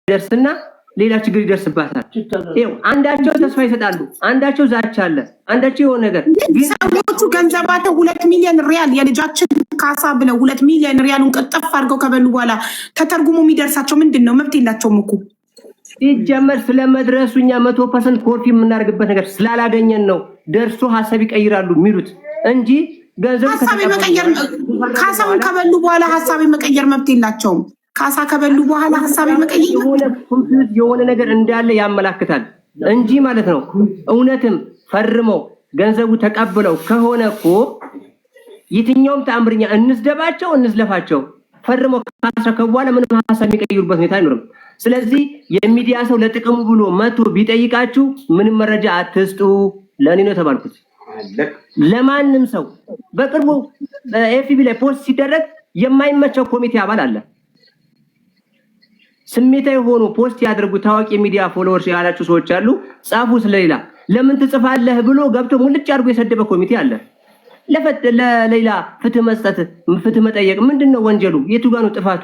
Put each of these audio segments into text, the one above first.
ይደርስና ሌላ ችግር ይደርስባታል። ይኸው አንዳቸው ተስፋ ይሰጣሉ፣ አንዳቸው ዛቻ አለ፣ አንዳቸው የሆነ ነገር ግን ሰዎቹ ገንዘባቸው 2 ሚሊዮን ሪያል የልጃችን ካሳ ብለው 2 ሚሊዮን ሪያሉን ቅጥፍ አድርገው ከበሉ በኋላ ተተርጉሞ የሚደርሳቸው ምንድን ነው? መብት የላቸውም እኮ። ሲጀመር ስለመድረሱ እኛ 100% confirm የምናደርግበት ነገር ስላላገኘን ነው ደርሶ ሀሳብ ይቀይራሉ የሚሉት እንጂ ገንዘቡ ሀሳብ ከተቀበሉ የመቀየር በኋላ ካሳውን ከበሉ በኋላ ሀሳብ የመቀየር መብት የላቸውም። ካሳ ከበሉ በኋላ ሀሳብ የመቀየር የሆነ confuse የሆነ ነገር እንዳለ ያመላክታል እንጂ ማለት ነው። እውነትም ፈርመው ገንዘቡ ተቀብለው ከሆነ እኮ የትኛውም ተአምርኛ እንስደባቸው እንዝለፋቸው ፈርመው ካስረከቡ በኋላ ምንም ሀሳብ የሚቀይሩበት ሁኔታ አይኖርም። ስለዚህ የሚዲያ ሰው ለጥቅሙ ብሎ መቶ ቢጠይቃችሁ ምንም መረጃ አትስጡ። ለእኔ ነው የተባልኩት። ለማንም ሰው በቅርቡ FB ላይ post ሲደረግ የማይመቸው ኮሚቴ አባል አለ። ስሜታዊ ሆኖ post ያደርጉ ታዋቂ የሚዲያ followers ያላችሁ ሰዎች አሉ። ጻፉ ስለሌላ ለምን ትጽፋለህ ብሎ ገብቶ ሙልጭ አድርጎ የሰደበ ኮሚቴ አለ። ለሌላ ፍትህ መስጠት፣ ፍትህ መጠየቅ ምንድን ነው ወንጀሉ? የቱ ጋር ነው ጥፋቱ?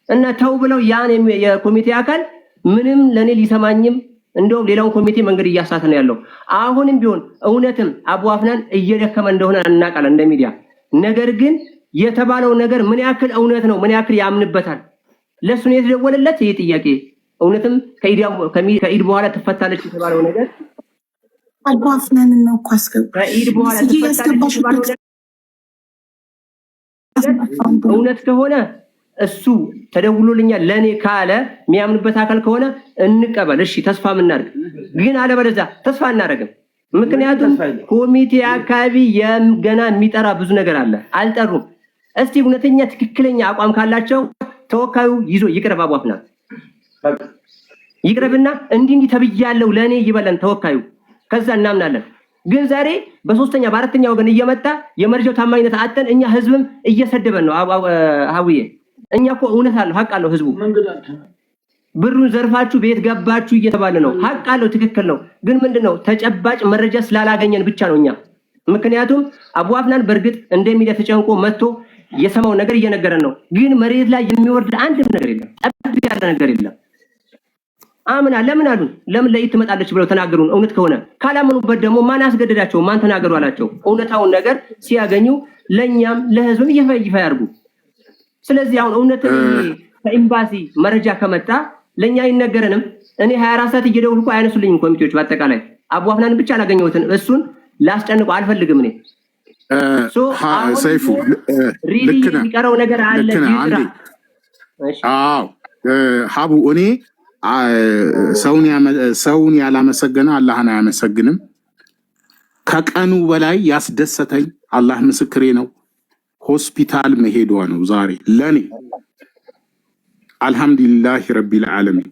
እና ተው ብለው ያን የኮሚቴ አካል ምንም ለኔ ሊሰማኝም እንደውም ሌላውን ኮሚቴ መንገድ እያሳተ ነው ያለው። አሁንም ቢሆን እውነትም አቡ አፍናን እየደከመ እንደሆነ እናውቃለን እንደ ሚዲያ። ነገር ግን የተባለው ነገር ምን ያክል እውነት ነው? ምን ያክል ያምንበታል? ለእሱ ነው የተደወለለት ይህ ጥያቄ። እውነትም ከኢድ በኋላ ትፈታለች የተባለው ነገር አቡ አፍናንን ነው እኮ አስገባ ከኢድ በኋላ ስዬ ትፈታለች የተባለው ያስገባሽበት ነገር እውነት ከሆነ እሱ ተደውሎልኛል ለእኔ ካለ የሚያምንበት አካል ከሆነ እንቀበል። እሺ ተስፋ የምናደርግ ግን አለበለዚያ ተስፋ አናደርግም። ምክንያቱም ኮሚቴ አካባቢ ገና የሚጠራ ብዙ ነገር አለ፣ አልጠሩም። እስቲ እውነተኛ ትክክለኛ አቋም ካላቸው ተወካዩ ይዞ ይቅረብ፣ አቡ አፍናን ይቅረብና እንዲህ እንዲህ ተብያለሁ ለእኔ ይበለን ተወካዩ፣ ከዛ እናምናለን። ግን ዛሬ በሶስተኛ በአራተኛ ወገን እየመጣ የመረጃው ታማኝነት አጠን እኛ ህዝብም እየሰደበን ነው። ሀውዬ እኛ እኮ እውነት አለው ሀቅ አለው ህዝቡ። ብሩን ዘርፋችሁ ቤት ገባችሁ እየተባለ ነው። ሀቅ አለው፣ ትክክል ነው። ግን ምንድን ነው ተጨባጭ መረጃ ስላላገኘን ብቻ ነው እኛ። ምክንያቱም አቡ አፍናን በእርግጥ እንደ ሚዲያ ተጨንቆ መጥቶ የሰማው ነገር እየነገረን ነው። ግን መሬት ላይ የሚወርድ አንድም ነገር የለም፣ ጠብ ያለ ነገር የለም። አምና ለምን አሉን? ለምን ለኢድ ትመጣለች ብለው ተናገሩን። እውነት ከሆነ ካላመኑበት ደግሞ ማን አስገደዳቸው? ማን ተናገሩ አላቸው? እውነታውን ነገር ሲያገኙ ለእኛም ለህዝብም ይፋ ይፋ ያርጉ። ስለዚህ አሁን እውነት ከኤምባሲ መረጃ ከመጣ ለእኛ አይነገረንም። እኔ 24 ሰዓት እየደወልኩ አያነሱልኝም ኮሚቴዎች። በአጠቃላይ አቡ አፍናን ብቻ አላገኘሁትን፣ እሱን ላስጨንቀው አልፈልግም እኔ። So አሁን ሰይፉ really ልክ ነህ፣ የሚቀረው ነገር አለ ልክ ነህ። ይጥራ። አንዴ እሺ። አዎ ሀቡ እኔ ሰውን ያላመሰገነ አላህን አያመሰግንም። ከቀኑ በላይ ያስደሰተኝ አላህ ምስክሬ ነው፣ ሆስፒታል መሄዷ ነው ዛሬ ለኔ። አልሐምዱሊላህ ረቢል ዓለሚን።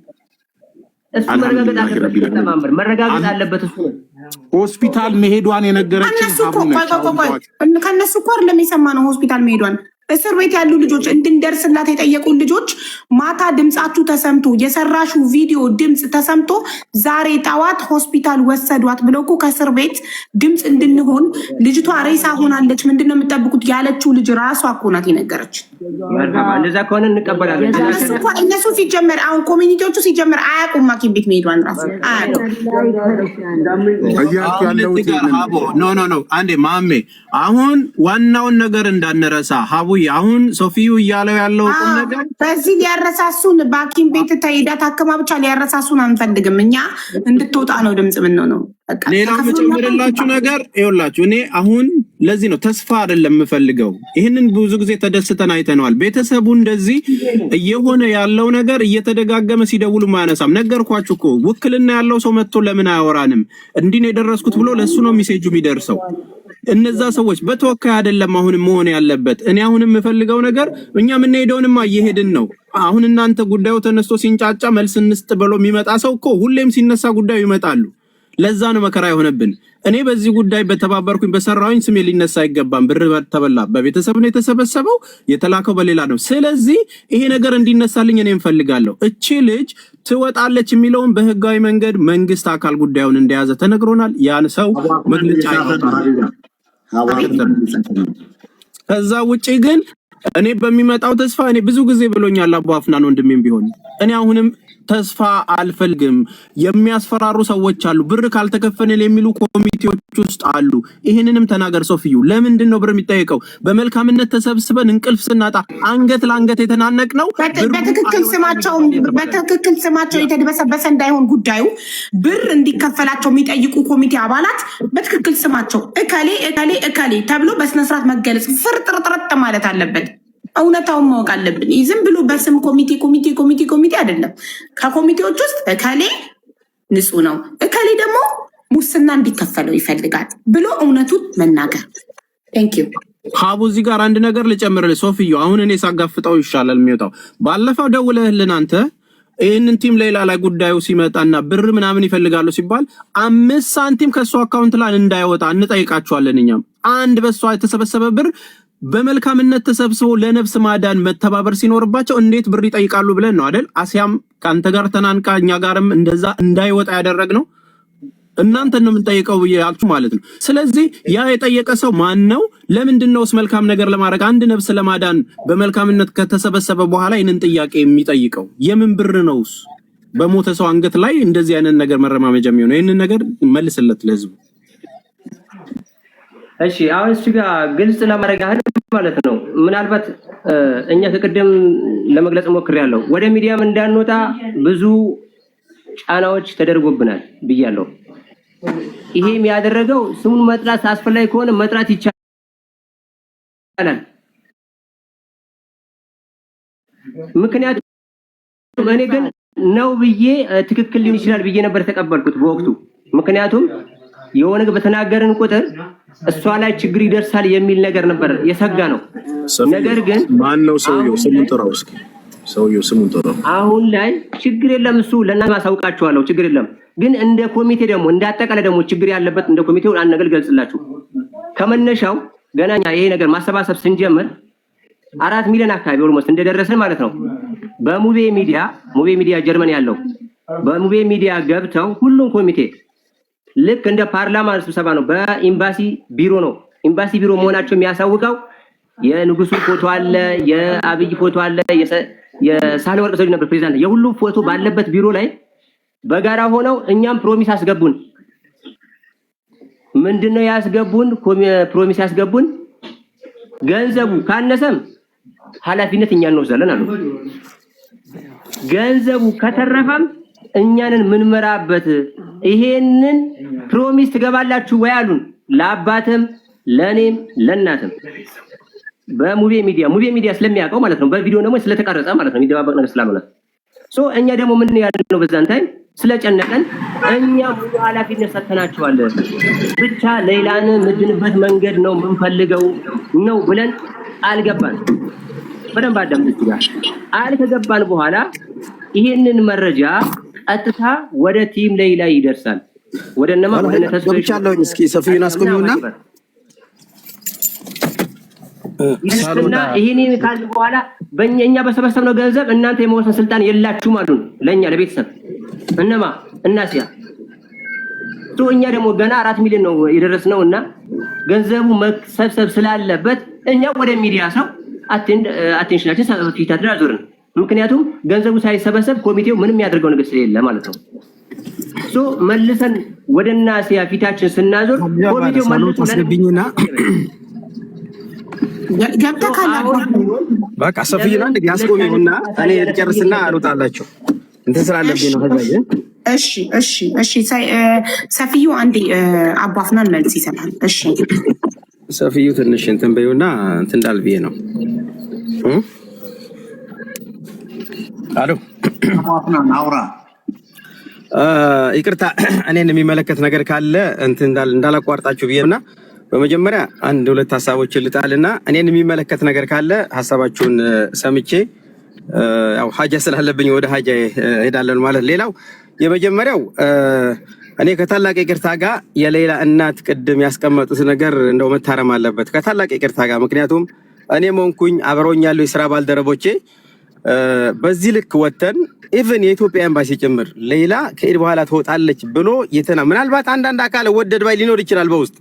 እሱ መረጋገጥ አልሐምዱሊላህ አለበት። ረቢል ዓለሚን። ተማምር መረጋገጥ አለበት እሱ ነው። ሆስፒታል መሄዷን የነገረችን ከእነሱ እኮ ሀቡ ቆይ ነች። ቆይ ቆይ ቆይ ከእነሱ እኮ አይደለም የሰማነው ሆስፒታል መሄዷን። እስር ቤት ያሉ ልጆች እንድንደርስላት የጠየቁን ልጆች ማታ ድምፃችሁ ተሰምቶ የሰራሹ ቪዲዮ ድምፅ ተሰምቶ ዛሬ ጠዋት ሆስፒታል ወሰዷት ብለው እኮ ከእስር ቤት ድምፅ እንድንሆን ልጅቷ ሬሳ ሆናለች፣ ምንድን ነው የምጠብቁት ያለችው ልጅ ራሷ እኮ ናት የነገረች። መርሃባ፣ እንደዛ ከሆነ እንቀበላለን። እነሱ እኮ እነሱ ሲጀመር አሁን community ዎቹ ሲጀመር አያውቁም ሐኪም ቤት መሄዷን ራሱ አያውቁም። እያልኩ አሁን ያለሁት እዚህ ጋር ይሄንን ሀቦ ነው። No, no, no፣ አንዴ ማሜ፣ አሁን ዋናውን ነገር እንዳንረሳ ሀቡዬ፣ አሁን ሶፊዩ እያለው ያለው ቁም ነገር በዚህ ሊያረሳሱን በሐኪም ቤት ተሄዳ ታክማ ብቻ ሊያረሳሱን አንፈልግም። እኛ እንድትወጣ ነው ድምፅ የምንሆነው። በቃ ሌላው ተከፍሎላታል የምጨምርላችሁ ነገር ይኸውላችሁ፣ እኔ አሁን ለዚህ ነው ተስፋ አይደለም የምፈልገው። ይህንን ብዙ ጊዜ ተደስተን አይተነዋል። ቤተሰቡ እንደዚህ እየሆነ ያለው ነገር እየተደጋገመ ሲደውሉ አያነሳም። ነገርኳችሁ እኮ ውክልና ያለው ሰው መጥቶ ለምን አያወራንም? እንዲህ ነው የደረስኩት ብሎ ለእሱ ነው message ኡ የሚደርሰው። እነዛ ሰዎች በተወካይ አይደለም አሁንም መሆን ያለበት። እኔ አሁን የምፈልገው ነገር እኛ የምንሄደውንማ እየሄድን ነው። አሁን እናንተ ጉዳዩ ተነስቶ ሲንጫጫ መልስ እንስጥ ብሎ የሚመጣ ሰው እኮ ሁሌም ሲነሳ ጉዳዩ ይመጣሉ። ለዛ ነው መከራ የሆነብን። እኔ በዚህ ጉዳይ በተባበርኩኝ በሰራሁኝ ስሜ ሊነሳ አይገባም። ብር ተበላ፣ በቤተሰብ ነው የተሰበሰበው፣ የተላከው በሌላ ነው። ስለዚህ ይሄ ነገር እንዲነሳልኝ እኔ እፈልጋለሁ። እቺ ልጅ ትወጣለች የሚለውን በህጋዊ መንገድ መንግስት አካል ጉዳዩን እንደያዘ ተነግሮናል። ያን ሰው መግለጫ ያወጣል። ከዛ ውጪ ግን እኔ በሚመጣው ተስፋ እኔ ብዙ ጊዜ ብሎኛል አቡ አፍናን ወንድሜም ቢሆን እኔ አሁንም ተስፋ አልፈልግም። የሚያስፈራሩ ሰዎች አሉ፣ ብር ካልተከፈለን የሚሉ ኮሚቴዎች ውስጥ አሉ። ይህንንም ተናገር ሶፊዩ። ለምንድን ነው ብር የሚጠየቀው? በመልካምነት ተሰብስበን እንቅልፍ ስናጣ አንገት ለአንገት የተናነቅ ነው። በትክክል ስማቸው የተድበሰበሰ እንዳይሆን ጉዳዩ፣ ብር እንዲከፈላቸው የሚጠይቁ ኮሚቴ አባላት በትክክል ስማቸው እከሌ እከሌ እከሌ ተብሎ በስነስርዓት መገለጽ ፍርጥርጥርጥ ማለት አለበት። እውነታውን ማወቅ አለብን። ዝም ብሎ በስም ኮሚቴ ኮሚቴ ኮሚቴ ኮሚቴ አይደለም። ከኮሚቴዎች ውስጥ እከሌ ንጹህ ነው፣ እከሌ ደግሞ ሙስና እንዲከፈለው ይፈልጋል ብሎ እውነቱን መናገር። Thank you. ሀቡ፣ እዚህ ጋር አንድ ነገር ልጨምርልህ ሶፊዮ። አሁን እኔ ሳጋፍጠው ይሻላል የሚወጣው። ባለፈው ደውለህልን አንተ ይህንን team ሌላ ላይ ጉዳዩ ሲመጣና ብር ምናምን ይፈልጋሉ ሲባል 5 ሳንቲም ከእሱ account ላይ እንዳይወጣ እንጠይቃቸዋለን። እኛም አንድ በእሷ የተሰበሰበ ብር በመልካምነት ተሰብስቦ ለነፍስ ማዳን መተባበር ሲኖርባቸው እንዴት ብር ይጠይቃሉ ብለን ነው አይደል? አሲያም ከአንተ ጋር ተናንቃ እኛ ጋርም እንደዛ እንዳይወጣ ያደረግነው እናንተን ነው የምንጠይቀው ብዬ ያልኩ ማለት ነው። ስለዚህ ያ የጠየቀ ሰው ማን ነው? ለምንድን ነውስ መልካም ነገር ለማድረግ፣ አንድ ነፍስ ለማዳን በመልካምነት ከተሰበሰበ በኋላ ይህንን ጥያቄ የሚጠይቀው? የምን ብር ነውስ? በሞተ ሰው አንገት ላይ እንደዚህ አይነት ነገር መረማመጃ የሚሆነው? ይህንን ነገር መልስለት ለህዝቡ። እሺ፣ አሁን እሱ ጋር ግልጽ ለማድረግ ያህል ማለት ነው። ምናልባት እኛ ከቅድም ለመግለጽ ሞክሬያለሁ። ወደ ሚዲያም እንዳንወጣ ብዙ ጫናዎች ተደርጎብናል ብያለሁ። ይሄም ያደረገው ስሙን መጥራት አስፈላጊ ከሆነ መጥራት ይቻላል። ምክንያቱም እኔ ግን ነው ብዬ ትክክል ሊሆን ይችላል ብዬ ነበር የተቀበልኩት በወቅቱ። ምክንያቱም የሆነ በተናገርን ቁጥር እሷ ላይ ችግር ይደርሳል የሚል ነገር ነበር የሰጋ ነው። ነገር ግን ማን ነው ሰውየው? ስሙን ጥራው እስኪ። ሰውየው ስሙን ጥራው። አሁን ላይ ችግር የለም፣ እሱ ለእናንተ ማሳውቃችኋለሁ። ችግር የለም። ግን እንደ ኮሚቴ ደግሞ፣ እንደ አጠቃላይ ደግሞ ችግር ያለበት እንደ ኮሚቴው አንድ ነገር ልገልጽላችሁ። ከመነሻው ገና ይሄ ነገር ማሰባሰብ ስንጀምር 4 ሚሊዮን አካባቢ almost እንደደረስን ማለት ነው። በሙቤ ሚዲያ፣ ሙቤ ሚዲያ ጀርመን ያለው፣ በሙቤ ሚዲያ ገብተው ሁሉም ኮሚቴ ልክ እንደ ፓርላማ ስብሰባ ነው። በኤምባሲ ቢሮ ነው። ኤምባሲ ቢሮ መሆናቸው የሚያሳውቀው የንጉሱ ፎቶ አለ፣ የአብይ ፎቶ አለ፣ የሳህለወርቅ ዘውዴ ነበር ፕሬዚዳንት፣ የሁሉም ፎቶ ባለበት ቢሮ ላይ በጋራ ሆነው እኛም promise አስገቡን። ምንድነው ያስገቡን? Promise ያስገቡን ገንዘቡ ካነሰም ኃላፊነት እኛ እንወስዳለን አሉ። ገንዘቡ ከተረፈም እኛንን ምንመራበት፣ ይሄንን promise ትገባላችሁ ወይ አሉን። ለአባትም ለእኔም ለእናትም በሙቤ ሚዲያ፣ ሙቤ ሚዲያ ስለሚያውቀው ማለት ነው። በቪዲዮ ደግሞ ስለተቀረጸ ማለት ነው። የሚደባበቅ ነገር ስላልሆነ፣ so እኛ ደግሞ ምን ያልነው በዛን time ስለጨነቀን እኛ ሙሉ ኃላፊነት ሰጥተናቸዋል። ብቻ ሌላን ምድንበት መንገድ ነው የምንፈልገው ነው ብለን አልገባን። በደንብ አዳምጥ። እዚህ ጋር ቃል ከገባን በኋላ ይሄንን መረጃ ቀጥታ ወደ team ሌይላ ይደርሳል። ወደ እነማ? ወደ እነ ተስፋዬ። ገብቻለሁኝ። እስኪ ሰፊውን አስቆሚውና ይደርስና ይሄንን ካልን በኋላ በእኛ እኛ በሰበሰብነው ገንዘብ እናንተ የመወሰን ስልጣን የላችሁም አሉን። ለእኛ ለቤተሰብ እነማ እናሲያ። እኛ ደግሞ ገና 4 ሚሊዮን ነው የደረስነው እና ገንዘቡ መሰብሰብ ስላለበት እኛ ወደ ሚዲያ ሰው attention ኣችን ፊታችን አዞርን። ምክንያቱም ገንዘቡ ሳይሰበሰብ ኮሚቴው ምንም ያደርገው ነገር ስለሌለ ማለት ነው። So መልሰን ወደ ናሲያ ፊታችን ስናዞር ኮሚቴው መልሶ አስገብኝና ገብተህ ካለ በቃ ሰፊውን አንድ ያስቆሚውና እኔ ልጨርስና አልወጣላችሁ፣ እንትን ስላለብኝ ነው። ከዛ እሺ፣ ሰፊዩ አንዴ አቡ አፍናን መልስ ይሰጣል። እሺ። ሰፊዩ ትንሽ እንትን በይውና እንትን እንዳል ብዬ ነው። አሎ። አፍናን አውራ። ይቅርታ፣ እኔን የሚመለከት ነገር ካለ እንትን እንዳላቋርጣችሁ ብዬ እና በመጀመሪያ አንድ ሁለት ሀሳቦችን ልጣልና እኔን የሚመለከት ነገር ካለ ሀሳባችሁን ሰምቼ ያው ሀጃ ስላለብኝ ወደ ሀጃ ሄዳለን ማለት። ሌላው የመጀመሪያው እኔ ከታላቅ ይቅርታ ጋር የሌላ እናት ቅድም ያስቀመጡት ነገር እንደው መታረም አለበት ከታላቅ ይቅርታ ጋር። ምክንያቱም እኔም ሆንኩኝ አብረውኝ ያሉ የስራ ባልደረቦቼ በዚህ ልክ ወተን even የኢትዮጵያ ኤምባሲ ጭምር ሌላ ከኢድ በኋላ ትወጣለች ብሎ የተና ምናልባት አንዳንድ አካል ወደድ ባይ ሊኖር ይችላል በውስጥ።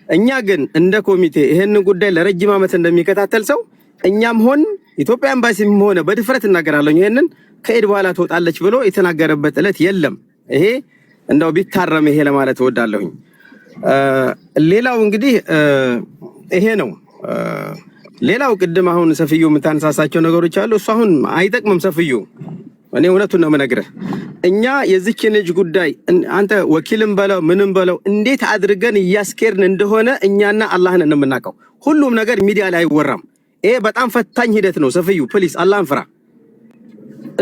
እኛ ግን እንደ ኮሚቴ ይህንን ጉዳይ ለረጅም ዓመት እንደሚከታተል ሰው እኛም ሆን ኢትዮጵያ ኤምባሲም ሆነ በድፍረት እናገራለሁ ይሄንን ከኢድ በኋላ ትወጣለች ብሎ የተናገረበት ዕለት የለም። ይሄ እንደው ቢታረም ይሄ ለማለት እወዳለሁኝ። ሌላው እንግዲህ ይሄ ነው። ሌላው ቅድም አሁን ሰፍዩ የምታነሳሳቸው ነገሮች አሉ። እሱ አሁን አይጠቅምም ሰፍዩ፣ እኔ እውነቱን ነው የምነግርህ። እኛ የዚችን ልጅ ጉዳይ አንተ ወኪልም በለው ምንም በለው እንዴት አድርገን እያስኬድን እንደሆነ እኛና አላህን የምናውቀው። ሁሉም ነገር ሚዲያ ላይ አይወራም። ይሄ በጣም ፈታኝ ሂደት ነው። ሰፍዩ please አላህን ፍራ።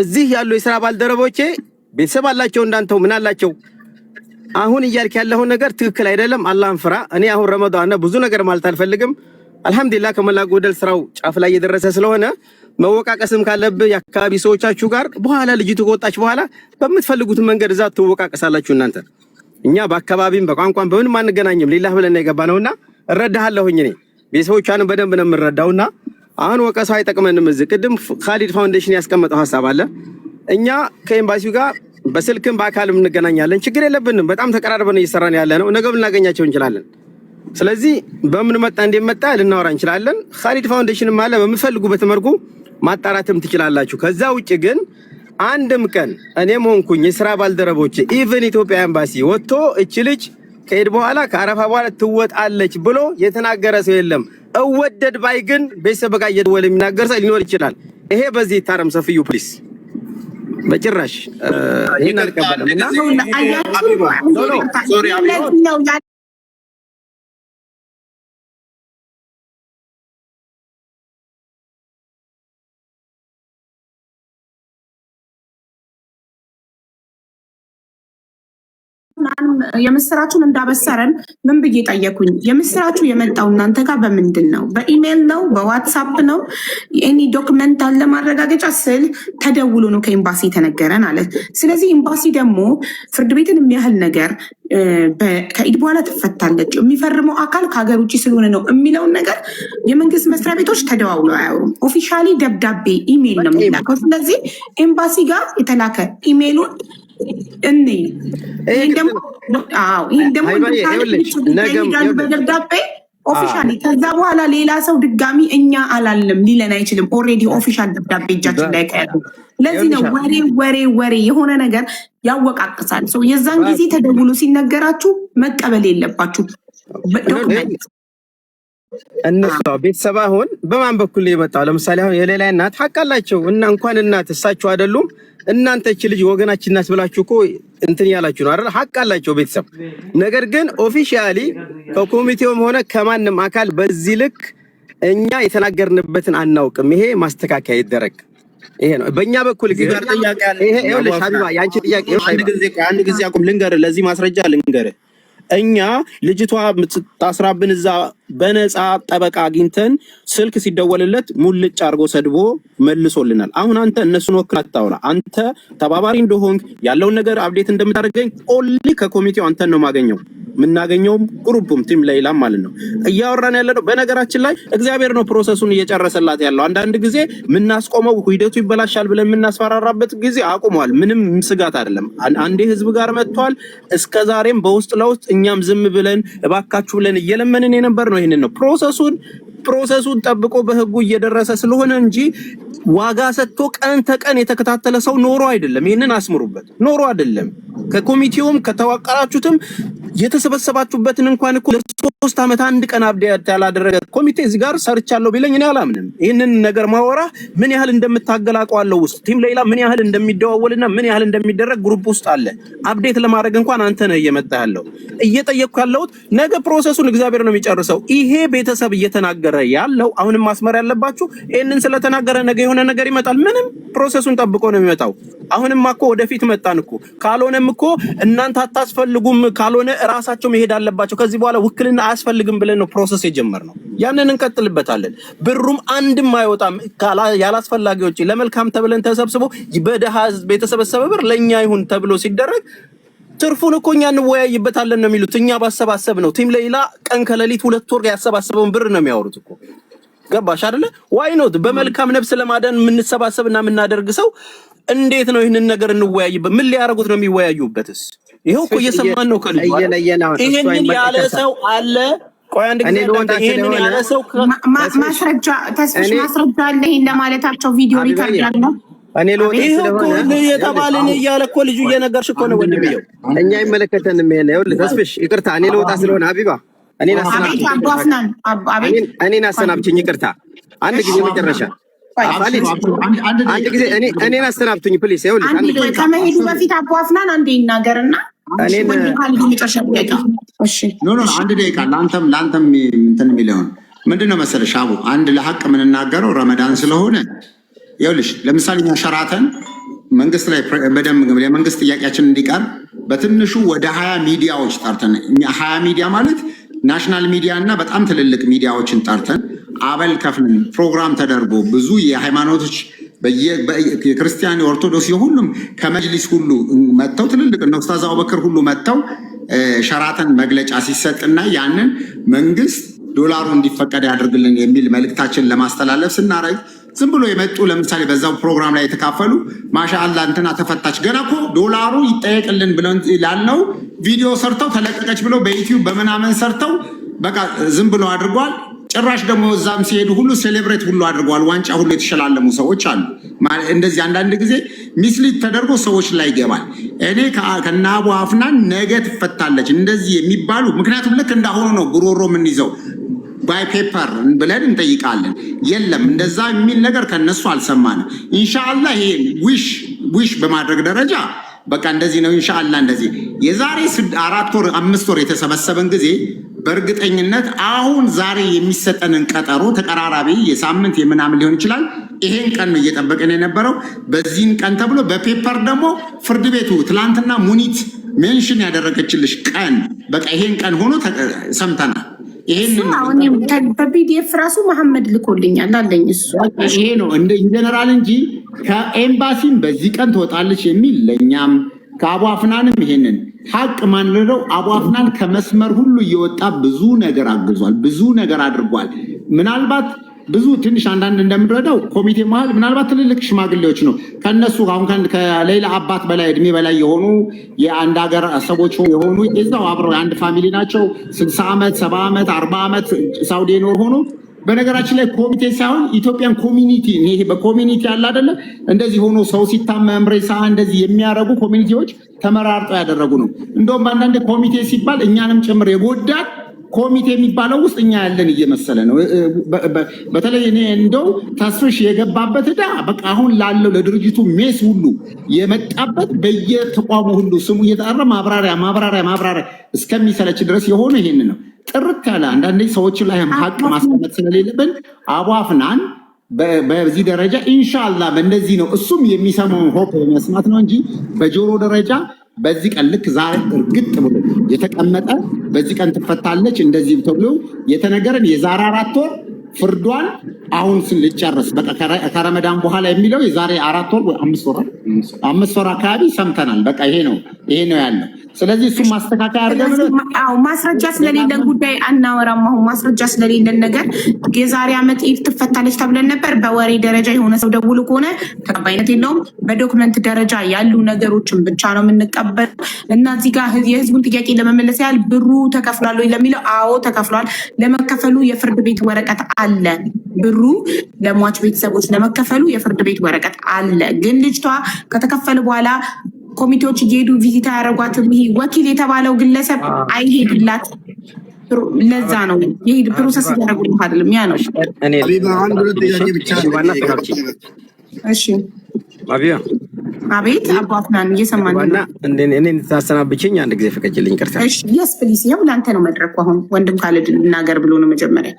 እዚህ ያሉ የስራ ባልደረቦቼ ቤተሰብ አላቸው፣ እንዳንተው ምን አላቸው። አሁን እያልክ ያለውን ነገር ትክክል አይደለም። አላህን ፍራ። እኔ አሁን ረመዳን ነው፣ ብዙ ነገር ማለት አልፈልግም። አልሐምዱሊላህ ከሞላ ጎደል ስራው ጫፍ ላይ እየደረሰ ስለሆነ መወቃቀስም ካለብህ የአካባቢ ሰዎቻችሁ ጋር በኋላ ልጅቱ ከወጣች በኋላ በምትፈልጉት መንገድ እዛ ትወቃቀሳላችሁ እናንተ። እኛ በአካባቢም በቋንቋም በምንም አንገናኝም። ሊላህ ብለን የገባ ነውና እረዳሃለሁኝ። እኔ ቤተሰቦቿንም በደንብ ነው የምረዳውና አሁን ወቀሳው አይጠቅመንም። እዚህ ቅድም ካሊድ ፋውንዴሽን ያስቀመጠው ሀሳብ አለ። እኛ ከኤምባሲው ጋር በስልክም በአካልም እንገናኛለን። ችግር የለብንም። በጣም ተቀራርበን እየሰራን ያለ ነው። ነገም ልናገኛቸው እንችላለን። ስለዚህ በምን መጣ እንደመጣ ልናወራ እንችላለን። ካሊድ ፋውንዴሽንም አለ። በምትፈልጉበት መልኩ ማጣራትም ትችላላችሁ። ከዛ ውጭ ግን አንድም ቀን እኔም ሆንኩኝ የስራ ባልደረቦች even ኢትዮጵያ ኤምባሲ ወጥቶ እች ልጅ ከሄድ በኋላ ከአረፋ በኋላ ትወጣለች ብሎ የተናገረ ሰው የለም። እወደድ ባይ ግን ቤተሰብ ጋር እየደወለ የሚናገር ሰው ሊኖር ይችላል። ይሄ በዚህ ይታረም። ሰፍዩ please፣ በጭራሽ ይሄን አልቀበልም እና አያችሁ sorry አቢባ ለዚህ ነው የምስራቹን እንዳበሰረን ምን ብዬ ጠየኩኝ? የምስራቹ የመጣው እናንተ ጋር በምንድን ነው? በኢሜይል ነው? በዋትሳፕ ነው? Any document አለ ማረጋገጫ ስል ተደውሎ ነው ከኤምባሲ የተነገረን አለ። ስለዚህ ኤምባሲ ደግሞ ፍርድ ቤትን የሚያህል ነገር ከኢድ በኋላ ትፈታለች፣ የሚፈርመው አካል ከሀገር ውጭ ስለሆነ ነው የሚለውን ነገር የመንግስት መስሪያ ቤቶች ተደዋውለው አያወሩም። Officially ደብዳቤ ኢሜይል ነው የሚላከው። ስለዚህ ኤምባሲ ጋር የተላከ ኢሜይሉን እኔ ይህን ደግሞ አዎ ይህን ደግሞ ሀይባዬ ይኸውልሽ ነገም ይሄዳሉ በደብዳቤ officially። ከዛ በኋላ ሌላ ሰው ድጋሚ እኛ አላልንም ሊለን አይችልም። Already official ደብዳቤ እጃችን ላይ ከያዙ። ለዚህ ነው ወሬ ወሬ ወሬ የሆነ ነገር ያወቃቅሳል። ሰው የዛን ጊዜ ተደውሎ ሲነገራችሁ መቀበል የለባችሁ document እነሱ ቤተሰብ አሁን በማን በኩል የመጣው? ለምሳሌ አሁን የሌላ እናት ሀቅ አላቸው እና እንኳን እናት እሳቸው አይደሉም እናንተ እቺ ልጅ ወገናችን ናት ብላችሁ እኮ እንትን ያላችሁ ነው አይደል? ሀቅ አላቸው ቤተሰብ። ነገር ግን officially ከኮሚቴውም ሆነ ከማንም አካል በዚህ ልክ እኛ የተናገርንበትን አናውቅም። ይሄ ማስተካከያ ይደረግ። ይሄ ነው በእኛ በኩል እዚህ ግን ጋር ጥያቄ አለ። ይሄ ይኸውልሽ ሀቢባ የአንቺ ጥያቄ ይኸውልሽ አንድ ሀቢባ ጊዜ አንድ ጊዜ አቁም፣ ልንገርህ፣ ለዚህ ማስረጃ ልንገርህ። እኛ ልጅቷ ታስራብን እዛ በነፃ ጠበቃ አግኝተን ስልክ ሲደወልለት ሙልጭ አድርጎ ሰድቦ መልሶልናል። አሁን አንተ እነሱን ወክል አታውራ። አንተ ተባባሪ እንደሆንክ ያለውን ነገር update እንደምታደርገኝ only ከኮሚቴው አንተን ነው የማገኘው የምናገኘውም group ኡም team ሌላም ማለት ነው እያወራን ያለ ነው። በነገራችን ላይ እግዚአብሔር ነው process ኡን እየጨረሰላት ያለው። አንዳንድ ጊዜ የምናስቆመው ሂደቱ ይበላሻል ብለን የምናስፈራራበት ጊዜ አቁሟል። ምንም ስጋት አይደለም። አንዴ ህዝብ ጋር መጥቷል። እስከ ዛሬም በውስጥ ለውስጥ እኛም ዝም ብለን እባካችሁ ብለን እየለመንን የነበር ነው። ይህንን ነው process ኡን ጠብቆ በህጉ እየደረሰ ስለሆነ እንጂ ዋጋ ሰጥቶ ቀን ተቀን የተከታተለ ሰው ኖሮ አይደለም። ይህንን አስምሩበት። ኖሮ አይደለም። ከኮሚቴውም ከተዋቀራችሁትም የተሰበሰባችሁበትን እንኳን እኮ ለ3 ዓመት አንድ ቀን update ያላደረገ ኮሚቴ እዚህ ጋር ሰርቻለሁ ቢለኝ እኔ አላምንም። ይህንን ነገር ማወራ ምን ያህል እንደምታገል አውቀዋለሁ። ውስጥ team ሌላ ምን ያህል እንደሚደዋወልና ምን ያህል እንደሚደረግ group ውስጥ አለ። Update ለማድረግ እንኳን አንተ ነህ እየመጣ ያለው። እየጠየቅኩ ያለሁት ነገ process ኡን እግዚአብሔር ነው የሚጨርሰው። ይሄ ቤተሰብ እየተናገረ ያለው አሁንም ማስመር ያለባችሁ ይህንን ስለተናገረ ነገ የሆነ ነገር ይመጣል። ምንም process ኡን ጠብቆ ነው የሚመጣው። አሁንም እኮ ወደፊት መጣን እኮ። ካልሆነም እኮ እናንተ አታስፈልጉም፣ ካልሆነ እራሳቸው መሄድ አለባቸው። ከዚህ በኋላ ውክልና አያስፈልግም ብለን ነው process የጀመርነው። ያንን እንቀጥልበታለን። ብሩም አንድም አይወጣም ያላስፈላጊ ወጪ ለመልካም ተብለን ተሰብስቦ በደሃ ህዝብ የተሰበሰበ ብር ለእኛ ይሁን ተብሎ ሲደረግ ትርፉን እኮ እኛ እንወያይበታለን ነው የሚሉት። እኛ ባሰባሰብ ነው team ሌላ ቀን ከሌሊት 2 ወር ያሰባሰበውን ብር ነው የሚያወሩት እኮ። ገባሽ አይደለ? Why not በመልካም ነፍስ ለማዳን የምንሰባሰብና የምናደርግ ሰው እንዴት ነው ይህንን ነገር እንወያይበት? ምን ሊያደርጉት ነው የሚወያዩበትስ? ይኸው እኮ እየሰማን ነው ከልጁ አይደል? እየለየን አሁን እሱ ይህንን ያለ አይመለከትም። ሰው አለ። ቆይ አንድ እኔ ጊዜ ልወጣ አዳምጠኝ። ይሄንን ስለሆነ ያለ ሰው ተስፍሽ ማስረጃ ተስፍሽ እኔ ማስረጃ አለ ይሄን ለማለታቸው ቪዲዮ record ሀቢባዬ አለ። እኔ ልወጣ አቤት። ይኸው እኮ ስለሆነ የተባልን እያለ እኮ ልጁ እየነገርሽ እኮ ነው ወንድምየው። እኛ አይመለከተንም። ይሄን ይኸውልህ ተስፍሽ ይቅርታ፣ እኔ ልወጣ ስለሆነ ሀቢባ እኔን አቤት አሰናብችኝ። አቡ አፍናን አቤት። እኔን አሰናብችኝ፣ ይቅርታ። አንድ ጊዜ መጨረሻ ካሊድ አንድ ጊዜ እኔን አሰናብቱኝ please። ይኸውልሽ አንዴ አንድ ጊዜ ቆይ፣ ከመሄዱ በፊት አቡ አፍናን አንዴ ይናገርና እኔን ወንድም ካሊድ የመጨረሻ ጥያቄ። እሺ። No, አንድ ደቂቃ። ለአንተም እንትን የሚለውን ምንድን ነው መሰለሽ አቡ፣ አንድ ለሀቅ የምንናገረው ረመዳን ስለሆነ ይኸውልሽ፣ ለምሳሌ እኛ ሸራተን መንግስት ላይ በደንብ የመንግስት ጥያቄያችን እንዲቀርብ በትንሹ ወደ 20 ሚዲያዎች ጠርተን፣ 20 ሚዲያ ማለት national media እና በጣም ትልልቅ ሚዲያዎችን ጠርተን፣ አበል ከፍለን፣ ፕሮግራም ተደርጎ፣ ብዙ የሃይማኖቶች የክርስቲያን፣ የኦርቶዶክስ፣ የሁሉም ከመጅሊስ ሁሉ መጥተው፣ ትልልቅ እነ ኡስታዝ አቡበክር ሁሉ መጥተው ሸራተን መግለጫ ሲሰጥና ያንን መንግስት ዶላሩ እንዲፈቀድ ያድርግልን የሚል መልእክታችን ለማስተላለፍ ስናደርግ ዝም ብሎ የመጡ፣ ለምሳሌ በዛው ፕሮግራም ላይ የተካፈሉ ማሻአላ እንትና ተፈታች፣ ገና እኮ ዶላሩ ይጠየቅልን ብለን ላልነው ቪዲዮ ሰርተው ተለቀቀች ብለው በዩቲዩብ በምናምን ሰርተው በቃ ዝም ብሎ አድርጓል። ጭራሽ ደግሞ እዛም ሲሄዱ ሁሉ celebrate ሁሉ አድርገዋል። ዋንጫ ሁሉ የተሸላለሙ ሰዎች አሉ። እንደዚህ አንዳንድ ጊዜ mislead ተደርጎ ሰዎች ላይ ይገባል። እኔ ከነ አቡ አፍናን ነገ ትፈታለች እንደዚህ የሚባሉ፣ ምክንያቱም ልክ እንዳሁኑ ነው ጉሮሮ የምንይዘው፣ by paper ብለን እንጠይቃለን። የለም፣ እንደዛ የሚል ነገር ከነሱ አልሰማንም። ኢንሻአላህ ይሄ wish በማድረግ ደረጃ በቃ እንደዚህ ነው። ኢንሻአላህ እንደዚህ የዛሬ 4 ወር 5 ወር የተሰበሰበን ጊዜ በእርግጠኝነት አሁን ዛሬ የሚሰጠንን ቀጠሮ ተቀራራቢ የሳምንት የምናምን ሊሆን ይችላል። ይሄን ቀን ነው እየጠበቅን የነበረው። በዚህን ቀን ተብሎ በ paper ደግሞ ፍርድ ቤቱ ትላንትና ሙኒት mention ያደረገችልሽ ቀን በቃ ይሄን ቀን ሆኖ ሰምተናል። ይሄንን በ PDF ራሱ መሐመድ ልኮልኛል አለኝ እሱ። ይሄ ነው እንደ ጀነራል እንጂ ከኤምባሲም በዚህ ቀን ትወጣለች የሚል ለእኛም ከአቡ አፍናንም ይሄንን ሀቅ ማንለው አቡ አፍናን ከመስመር ሁሉ እየወጣ ብዙ ነገር አግዟል፣ ብዙ ነገር አድርጓል። ምናልባት ብዙ ትንሽ አንዳንድ እንደምንረዳው ኮሚቴ መሀል ምናልባት ትልልቅ ሽማግሌዎች ነው ከነሱ አሁን ከሌላ አባት በላይ እድሜ በላይ የሆኑ የአንድ ሀገር ሰዎች የሆኑ እዛው አብረው የአንድ family ናቸው። 60 ዓመት፣ 70 ዓመት፣ 40 ዓመት ሳውዲ የኖር ሆኖ፣ በነገራችን ላይ ኮሚቴ ሳይሆን Ethiopian community፣ ይሄ በ community ያለ አይደለ፣ እንደዚህ ሆኖ ሰው ሲታመም ሬሳ እንደዚህ የሚያደርጉ community ዎች ተመራርጠው ያደረጉ ነው። እንደውም አንዳንድ ኮሚቴ ሲባል እኛንም ጭምር የጎዳት ኮሚቴ የሚባለው ውስጥ እኛ ያለን እየመሰለ ነው። በተለይ እኔ እንደው ተስፍሽ የገባበት ዕዳ በቃ አሁን ላለው ለድርጅቱ mess ሁሉ የመጣበት በየተቋሙ ሁሉ ስሙ እየተጠራ ማብራሪያ ማብራሪያ ማብራሪያ እስከሚሰለች ድረስ የሆነ ይሄን ነው። ጥርት ያለ አንዳንዴ ሰዎች ላይ ሀቅ ማስቀመጥ ስለሌለብን አቡ አፍናን በዚህ ደረጃ ኢንሻላ በእንደዚህ ነው። እሱም የሚሰማውን hope በመስማት ነው እንጂ በጆሮ ደረጃ በዚህ ቀን ልክ ዛሬ እርግጥ ብሎ የተቀመጠ በዚህ ቀን ትፈታለች እንደዚህ ተብሎ የተነገረን የዛሬ 4 ወር ፍርዷን አሁን ስንልጨርስ በቃ ከረመዳን በኋላ የሚለው የዛሬ 4 ወር ወይ 5 ወር 5 ወር አካባቢ ሰምተናል። በቃ ይሄ ነው ያለው። ስለዚህ እሱም ማስተካከያ አድርገን አዎ፣ ማስረጃ ስለሌለን ጉዳይ አናወራም። አሁን ማስረጃ ስለሌለን ነገር የዛሬ ዓመት ኢድ ትፈታለች ተብለን ነበር። በወሬ ደረጃ የሆነ ሰው ደውሎ ከሆነ ተቀባይነት የለውም። በ document ደረጃ ያሉ ነገሮችን ብቻ ነው የምንቀበል እና እዚህ ጋር የህዝቡን ጥያቄ ለመመለስ ያህል ብሩ ተከፍሏል ወይ ለሚለው አዎ ተከፍሏል። ለመከፈሉ የፍርድ ቤት ወረቀት አለ። ብሩ ለሟች ቤተሰቦች ለመከፈሉ የፍርድ ቤት ወረቀት አለ። ግን ልጅቷ ከተከፈለ በኋላ ኮሚቴዎች እየሄዱ visit አያደርጓትም። ይሄ ወኪል የተባለው ግለሰብ አይሄድላት። ለዛ ነው ይሄ process እያደረጉልህ አይደለም። ያ ነው። እኔ ሀቢባ፣ አንድ ሁለት ጥያቄ ብቻ ዋና አሰናብችኝ። እሺ። አቢባ። አቤት አቡ አፍናን፣ እየሰማን ዋና ነው። እኔ እንድታሰናብችኝ አንድ ጊዜ ፍቀጅልኝ፣ ይቅርታ። እሺ፣ yes please። ይኸው ለአንተ ነው መድረኩ። አሁን ወንድም ካሊድ ልናገር ብሎ ነው መጀመሪያ።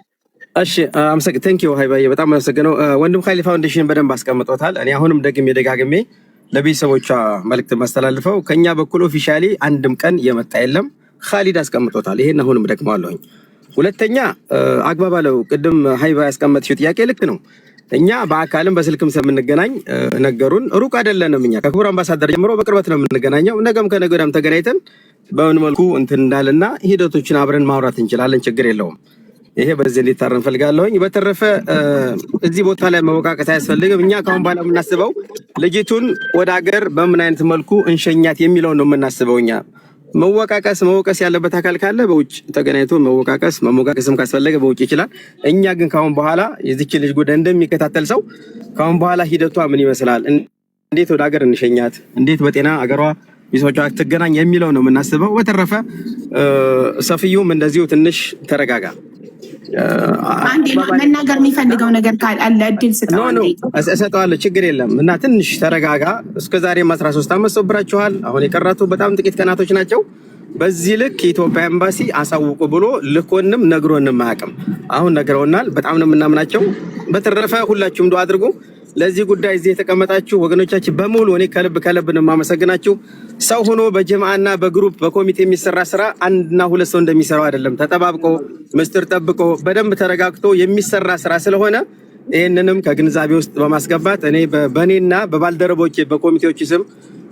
እሺ፣ አመሰግ thank you ሀይባዬ፣ በጣም አመሰግነው። ወንድም ካሊድ ፋውንዴሽን በደንብ አስቀምጦታል። እኔ አሁንም ደግሜ ደጋግሜ ለቤተሰቦቿ መልእክት ማስተላልፈው ከኛ በኩል officially አንድም ቀን የመጣ የለም። ካሊድ አስቀምጦታል። ይሄን አሁንም ደግመዋለሁኝ። ሁለተኛ አግባብ አለው። ቅድም ሀይባ ያስቀመጥሽው ጥያቄ ልክ ነው። እኛ በአካልም በስልክም ስለምንገናኝ ነገሩን ሩቅ አይደለንም። እኛ ከክቡር አምባሳደር ጀምሮ በቅርበት ነው የምንገናኘው። ነገም ከነገ ወዲያም ተገናኝተን በምን መልኩ እንትን እንዳልና ሂደቶችን አብረን ማውራት እንችላለን። ችግር የለውም። ይሄ በዚህ እንዲታረም እንፈልጋለሁኝ። በተረፈ እዚህ ቦታ ላይ መወቃቀስ አያስፈልግም። እኛ ከአሁን በኋላ የምናስበው ልጅቱን ወደ ሀገር በምን አይነት መልኩ እንሸኛት የሚለውን ነው የምናስበው። እኛ መወቃቀስ መወቀስ ያለበት አካል ካለ በውጭ ተገናኝቶ መወቃቀስ መሞቃቀስም ካስፈለገ በውጭ ይችላል። እኛ ግን ካሁን በኋላ የዚች ልጅ ጉዳይ እንደሚከታተል ሰው ካሁን በኋላ ሂደቷ ምን ይመስላል፣ እንዴት ወደ ሀገር እንሸኛት፣ እንዴት በጤና አገሯ ቤተሰቦቿ ትገናኝ የሚለው ነው የምናስበው። በተረፈ ሰፊዩም እንደዚሁ ትንሽ ተረጋጋ። አንዴ መናገር የሚፈልገው ነገር ካለ እድል ስጠው። No, no፣ እሰጠዋለሁ፣ ችግር የለም። እና ትንሽ ተረጋጋ። እስከ ዛሬም 13 ዓመት ሰብራችኋል። አሁን የቀራቱ በጣም ጥቂት ቀናቶች ናቸው። በዚህ ልክ የኢትዮጵያ ኤምባሲ አሳውቁ ብሎ ልኮንም ነግሮንም አያውቅም። አሁን ነግረውናል። በጣም ነው የምናምናቸው። በተረፈ ሁላችሁም ዱአ አድርጉ። ለዚህ ጉዳይ እዚህ የተቀመጣችሁ ወገኖቻችን በሙሉ እኔ ከልብ ከልብ ነው የማመሰግናችሁ። ሰው ሆኖ በጀማዓና በ group በኮሚቴ የሚሰራ ስራ አንድና ሁለት ሰው እንደሚሰራው አይደለም። ተጠባብቆ ምስጢር ጠብቆ በደንብ ተረጋግቶ የሚሰራ ስራ ስለሆነ ይህንንም ከግንዛቤ ውስጥ በማስገባት እኔ በእኔና በባልደረቦቼ በኮሚቴዎች ስም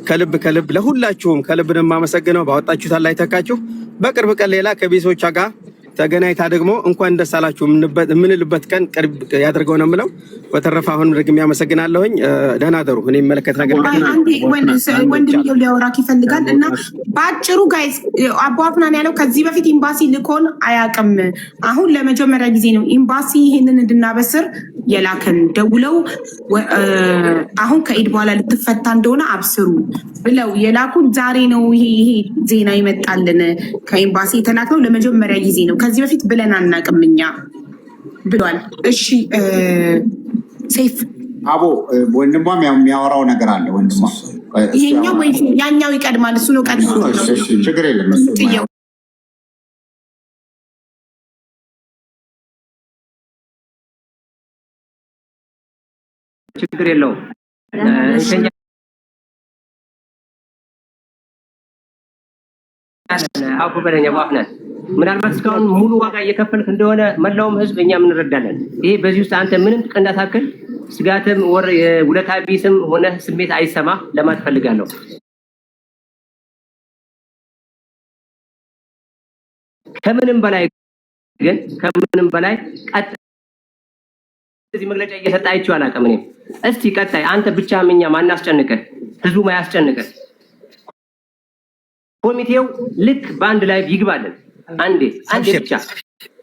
ከልብ ከልብ ለሁላችሁም ከልብ ነው የማመሰግነው። ባወጣችሁት ላይ ተካችሁ። በቅርብ ቀን ሌላ ከቤተሰቦቿ ጋር ተገናኝታ ደግሞ እንኳን ደስ አላችሁ የምንልበት ቀን ቅርብ ያደርገው ነው የምለው። በተረፈ አሁንም ደግሜ አመሰግናለሁኝ። ደህና ደሩ። እኔ የሚመለከት ነገር አንዴ ወንድምየው ሊያወራክ ይፈልጋል እና በአጭሩ guys፣ አቦ አፍናን ያለው ከዚህ በፊት ኤምባሲ ልኮን አያውቅም። አሁን ለመጀመሪያ ጊዜ ነው ኤምባሲ ይህንን እንድናበስር የላከን። ደውለው አሁን ከኢድ በኋላ ልትፈታ እንደሆነ አብስሩ ብለው የላኩን ዛሬ ነው። ይሄ ዜና ይመጣልን ከኤምባሲ የተላከው ለመጀመሪያ ጊዜ ነው። ከዚህ በፊት ብለን አናውቅም እኛ ብሏል። እሺ ሴፍ። አቦ፣ ወንድሟም የሚያወራው ነገር አለ። ወንድሟ። ይሄኛው ወይ ያኛው ይቀድማል። እሱ ነው ቀድሞ። ችግር የለም። ጥየው። ችግር የለውም። አፉ በለኝ አቡ አፍናን። ምናልባት እስካሁን ሙሉ ዋጋ እየከፈልክ እንደሆነ መላውም ህዝብ እኛም እንረዳለን። ይሄ በዚህ ውስጥ አንተ ምንም እንዳታክል ስጋትም ወር ውለታ ቢስም ሆነ ስሜት አይሰማ ለማለት ፈልጋለሁ። ከምንም በላይ ግን ከምንም በላይ ቀጥ እዚህ መግለጫ እየሰጠ አይቼው አላውቅም። እኔም እስቲ ቀጣይ አንተ ብቻህን እኛም አናስጨንቅህ፣ ህዝቡም አያስጨንቅህ። ኮሚቴው ልክ በአንድ ላይ ይግባልን አንዴ አንዴ ብቻ።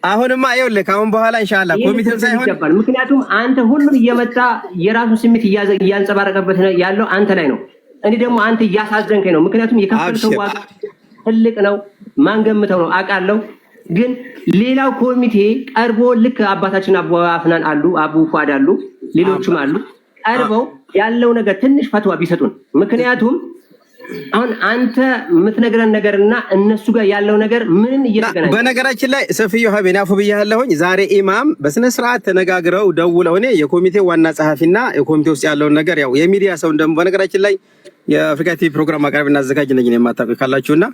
አሁንማ ይኸውልህ ከአሁን በኋላ ኢንሻአላህ ኮሚቴው ሳይሆን ይገባል። ምክንያቱም አንተ ሁሉም እየመጣ የራሱን ስሜት እያንጸባረቀበት ያለው አንተ ላይ ነው። እኔ ደግሞ አንተ እያሳዘንከኝ ነው። ምክንያቱም የከፈልከው ዋጋ ትልቅ ነው፣ ማንገምተው ነው አውቃለሁ። ግን ሌላው ኮሚቴ ቀርቦ ልክ አባታችን አቡ አፍናን አሉ፣ አቡ ፏድ አሉ፣ ሌሎችም አሉ፣ ቀርበው ያለው ነገር ትንሽ ፈትዋ ቢሰጡን። ምክንያቱም አሁን አንተ የምትነግረን ነገርና እነሱ ጋር ያለው ነገር ምንም እየተገናኘ በነገራችን ላይ ሰፊዩ ሀቤን አፉ ብያለሁኝ። ዛሬ ኢማም በስነ ስርዓት ተነጋግረው ደውለው እኔ የኮሚቴው ዋና ጸሐፊና የኮሚቴ ውስጥ ያለውን ነገር ያው የሚዲያ ሰው እንደም በነገራችን ላይ የአፍሪካ ቲቪ ፕሮግራም አቅራቢና አዘጋጅ ነኝ የማታውቁ ካላችሁና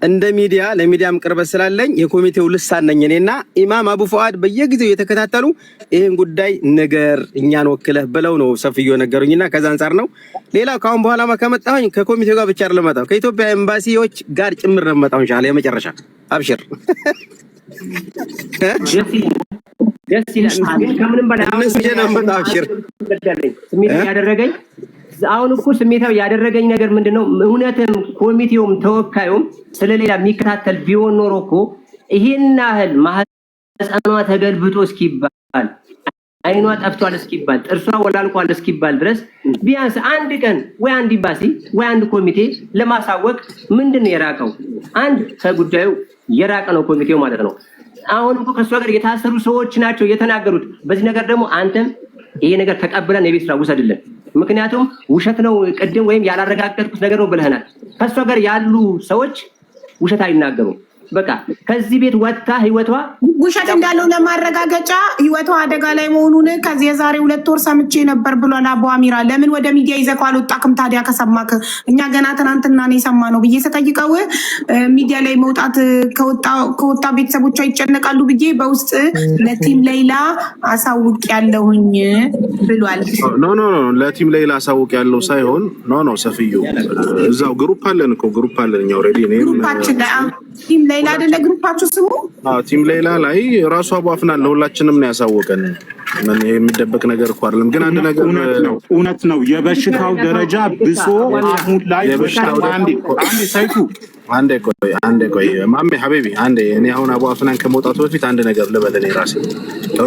እንደ ሚዲያ ለሚዲያም ቅርበት ስላለኝ የኮሚቴው ልሳን ነኝ እኔና ኢማም አቡ ፉአድ በየጊዜው የተከታተሉ ይህን ጉዳይ ንገር እኛን ወክለህ ብለው ነው ሰፍዮ ነገሩኝና ከዛ አንጻር ነው። ሌላው ከአሁን በኋላማ ከመጣሁኝ ከኮሚቴው ጋር ብቻ አይደለም የምመጣው፣ ከኢትዮጵያ ኤምባሲዎች ጋር ጭምር ነው የምመጣው። ኢንሻአላህ የመጨረሻ አብሽር። ደስ ይላል። ግን ከምንም በላይ እነሱ ነው የምመጣው። አብሽር። ስሜታዊ ያደረገኝ አሁን እኮ ስሜታዊ ያደረገኝ ነገር ምንድን ነው? እውነትም ኮሚቴውም ተወካዩም ስለሌላ የሚከታተል ቢሆን ኖሮ እኮ ይሄን ያህል ማህፀኗ ተገልብጦ እስኪባል፣ አይኗ ጠፍቷል እስኪባል፣ ጥርሷ ወላልቋል እስኪባል ድረስ ቢያንስ አንድ ቀን ወይ አንድ ኤምባሲ ወይ አንድ ኮሚቴ ለማሳወቅ ምንድን ነው የራቀው? አንድ ከጉዳዩ የራቀ ነው ኮሚቴው ማለት ነው። አሁን እኮ ከእሷ ጋር የታሰሩ ሰዎች ናቸው የተናገሩት። በዚህ ነገር ደግሞ አንተም ይሄ ነገር ተቀብለን የቤት ስራ ውሰድልን። ምክንያቱም ውሸት ነው ቅድም ወይም ያላረጋገጥኩት ነገር ነው ብለህናል። ከእሷ ጋር ያሉ ሰዎች ውሸት አይናገሩም። በቃ ከዚህ ቤት ወጥታ ህይወቷ ውሸት እንዳለው ለማረጋገጫ ህይወቷ አደጋ ላይ መሆኑን ከዚህ የዛሬ 2 ወር ሰምቼ ነበር ብሏል አቦ አሚራ። ለምን ወደ ሚዲያ ይዘህ አልወጣክም ታዲያ ከሰማክ? እኛ ገና ትናንትና ነው የሰማነው ብዬ ስጠይቀው ሚዲያ ላይ መውጣት ከወጣ ቤተሰቦቿ ይጨነቃሉ ብዬ በውስጥ ለ team ሌይላ አሳውቅ ያለሁኝ ብሏል። No, no, no፣ ለ team ሌይላ አሳውቅ ያለው ሳይሆን፣ no, no፣ ሰፍዩ እዛው group አለን እኮ፣ group አለን እኛ already። Group ኣችን ላይ። Team ሌይላ አይደለ group ኣችሁ ስሙ? አዎ፣ Team ሌይላ ላይ ራሱ አቡ አፍናን ለሁላችንም ነው ያሳወቀን። ምን የሚደበቅ ነገር እኮ አይደለም። ግን አንድ ነገር እውነት ነው፣ እውነት ነው። የበሽታው ደረጃ ብሶ አሁን ላይ የበሽታው አንዴ አንዴ ሰይፉ። አንዴ ቆይ፣ አንዴ ቆይ ማሜ حبيبي፣ አንዴ። እኔ አሁን አቡ አፍናን ከመውጣቱ በፊት አንድ ነገር ልበል። እኔ ራሴ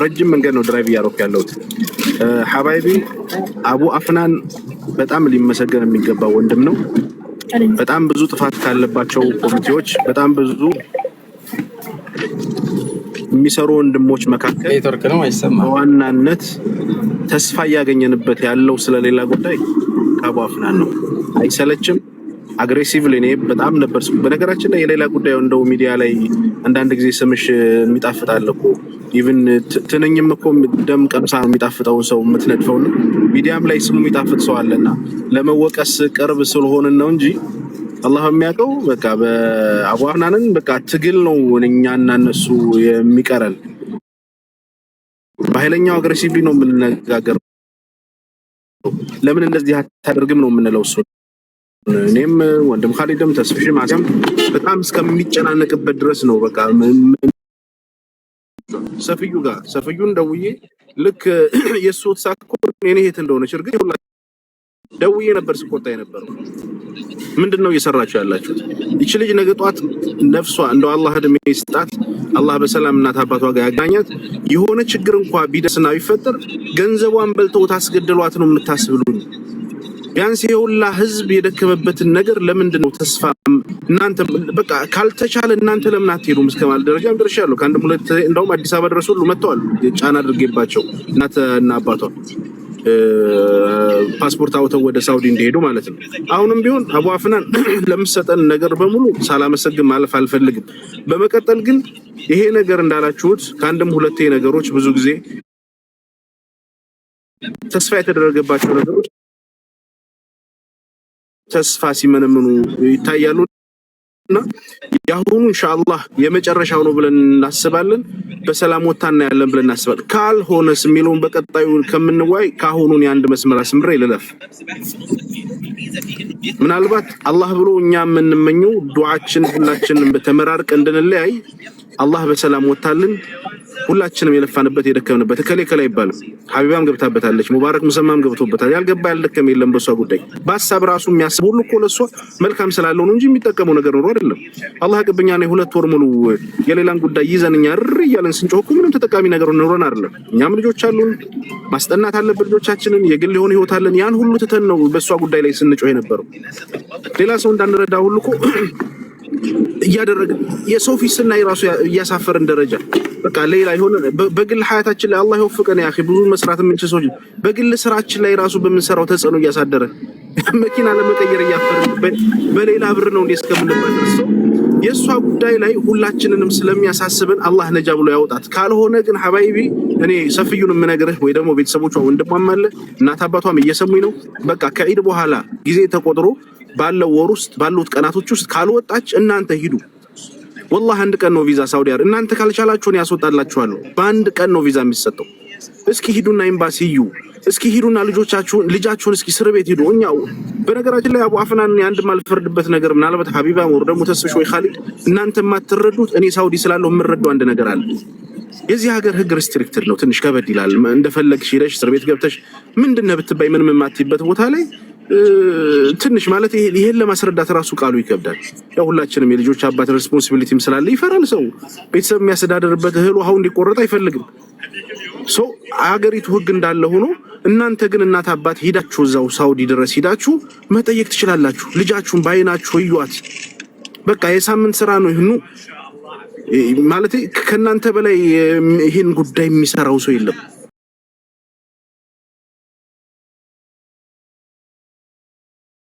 ረጅም መንገድ ነው drive እያደረኩ ያለሁት። حبايبي፣ አቡ አፍናን በጣም ሊመሰገን የሚገባ ወንድም ነው። በጣም ብዙ ጥፋት ካለባቸው ኮሚቴዎች፣ በጣም ብዙ የሚሰሩ ወንድሞች መካከል ኔትወርክ ነው አይሰማም። በዋናነት ተስፋ እያገኘንበት ያለው ስለሌላ ጉዳይ ከአቡ አፍናን ነው። አይሰለችም። Aggressive እኔ በጣም ነበር። በነገራችን ላይ የሌላ ጉዳይ እንደው ሚዲያ ላይ አንዳንድ ጊዜ ስምሽ የሚጣፍጣል እኮ፣ even ትንኝም እኮ ደም ቀምሳ ነው የሚጣፍጠውን ሰው የምትነድፈው። ነው ሚዲያም ላይ ስሙ የሚጣፍጥ ሰው አለና ለመወቀስ ቅርብ ስለሆንን ነው እንጂ አላህ የሚያውቀው በቃ በአቡ አፍናንን በቃ ትግል ነው እኛና እነሱ የሚቀረን። በኃይለኛው aggressively ነው የምንነጋገረው። ለምን እንደዚህ አታደርግም ነው የምንለው እሱ። እኔም ወንድም ካሊድም ተስፍሽም አሲያም በጣም እስከሚጨናነቅበት ድረስ ነው። በቃ ሰፍዩ ጋር ሰፍዩን ደውዬ ልክ የእሱ ሳኮ የኔ እህት እንደሆነች እርግጥ ሁላ ደውዬ ነበር ስቆጣ የነበረው። ምንድን ነው እየሰራችሁ ያላችሁት? ይቺ ልጅ ነገ ጧት ነፍሷ እንደው አላህ እድሜ ይስጣት፣ አላህ በሰላም እናት አባቷ ጋር ያገናኛት። የሆነ ችግር እንኳ ቢደርስና ቢፈጠር ገንዘቧን በልተው ታስገድሏት ነው የምታስብሉኝ? ቢያንስ የሁላ ህዝብ የደከመበትን ነገር ለምንድን ነው ተስፋ እናንተ በቃ ካልተቻለ እናንተ ለምን አትሄዱም እስከ ማለት ደረጃም ደርሻለሁ። ከአንድም ሁለት እንደውም አዲስ አበባ ድረስ ሁሉ መጥተዋል። ጫና አድርጌባቸው እናት እና አባቷ ፓስፖርት አውተው ወደ ሳውዲ እንዲሄዱ ማለት ነው። አሁንም ቢሆን አቡ አፍናን ለምሰጠን ነገር በሙሉ ሳላመሰግን ማለፍ አልፈልግም። በመቀጠል ግን ይሄ ነገር እንዳላችሁት ከአንድም ሁለቴ ነገሮች ብዙ ጊዜ ተስፋ የተደረገባቸው ነገሮች ተስፋ ሲመነምኑ ይታያሉ እና የአሁኑ ኢንሻአላህ የመጨረሻው ነው ብለን እናስባለን። በሰላም ወጥታ እናያለን ብለን እናስባለን። ካልሆነስ የሚለውን በቀጣዩ ከምንዋይ ከአሁኑን የአንድ መስመር አስምሬ ልለፍ። ምናልባት አላህ ብሎ እኛ የምንመኘው ዱዓችን ሁላችንም በተመራርቀ እንድንለያይ አላህ በሰላም ወታልን ሁላችንም የለፋንበት የደከምንበት እከሌ እከሌ አይባልም። ሀቢባም ገብታበታለች፣ ሙባረክ ሙሰማም ገብቶበታል። ያልገባ ያልደከም የለም በሷ ጉዳይ። በሀሳብ ራሱ የሚያስብ ሁሉ እኮ ለሷ መልካም ስላለው ነው እንጂ የሚጠቀመው ነገር ኖሮ አይደለም። አላህ ቅብኛ ነው። 2 ወር ሙሉ የሌላን ጉዳይ ይዘን እኛ እር እያለን ስንጮህ እኮ ምንም ተጠቃሚ ነገር ኖረን አይደለም። እኛም ልጆች አሉን፣ ማስጠናት አለብን ልጆቻችንን። የግል የሆነ ህይወት አለን። ያን ሁሉ ትተን ነው በእሷ ጉዳይ ላይ ስንጮህ የነበረው። ሌላ ሰው እንዳንረዳ ሁሉ እኮ እያደረግን የሰው ፊት ስናይ ራሱ እያሳፈርን ደረጃ በቃ ሌላ የሆነ በግል ሀያታችን ላይ አላህ ይወፍቀን። يا أخي፣ ብዙ መስራት የምንችል ሰዎች በግል ስራችን ላይ ራሱ በምንሰራው ተጽዕኖ እያሳደረ መኪና ለመቀየር እያፈርን በሌላ ብር ነው እንዴ እስከምንባል ድረስ ሰው የእሷ ጉዳይ ላይ ሁላችንንም ስለሚያሳስብን አላህ ነጃ ብሎ ያውጣት። ካልሆነ ግን حبايبي፣ እኔ ሰፍዩን የምነግርህ ወይ ደግሞ ቤተሰቦቿ ወንድሟም አለ እናት አባቷም እየሰሙኝ ነው። በቃ ከዒድ በኋላ ጊዜ ተቆጥሮ ባለው ወር ውስጥ ባሉት ቀናቶች ውስጥ ካልወጣች እናንተ ሂዱ። ወላሂ አንድ ቀን ነው ቪዛ ሳውዲ አረቢያ። እናንተ ካልቻላችሁ እኔ ያስወጣላችኋለሁ። በአንድ ቀን ነው ቪዛ የሚሰጠው። እስኪ ሂዱና ኤምባሲ እዩ። እስኪ ሂዱና ልጆቻችሁን ልጃችሁን እስኪ እስር ቤት ሂዱ። እኛው በነገራችን ላይ አቡ አፍናን አንድ የማልፈርድበት ነገር ምናልባት ሀቢባ ወር ደግሞ ተስፍሽ ወይ ካሊድ እናንተ የማትረዱት እኔ ሳውዲ ስላለሁ የምረዳው አንድ ነገር አለ። የዚህ ሀገር ህግ restricted ነው፣ ትንሽ ከበድ ይላል። እንደፈለግሽ ሄደሽ እስር ቤት ገብተሽ ምንድን ነህ ብትባይ ምንም የማትይበት ቦታ ላይ ትንሽ ማለት ይሄን ለማስረዳት ራሱ ቃሉ ይከብዳል። ያው ሁላችንም የልጆች አባት responsibility ም ስላለ ይፈራል ሰው። ቤተሰብ የሚያስተዳድርበት እህል ውሃው እንዲቆረጥ አይፈልግም። So አገሪቱ ህግ እንዳለ ሆኖ እናንተ ግን እናት አባት ሂዳችሁ እዛው ሳውዲ ድረስ ሂዳችሁ መጠየቅ ትችላላችሁ። ልጃችሁን በአይናችሁ እዩዋት። በቃ የሳምንት ስራ ነው ይህኑ ማለት ከእናንተ በላይ ይህን ጉዳይ የሚሰራው ሰው የለም።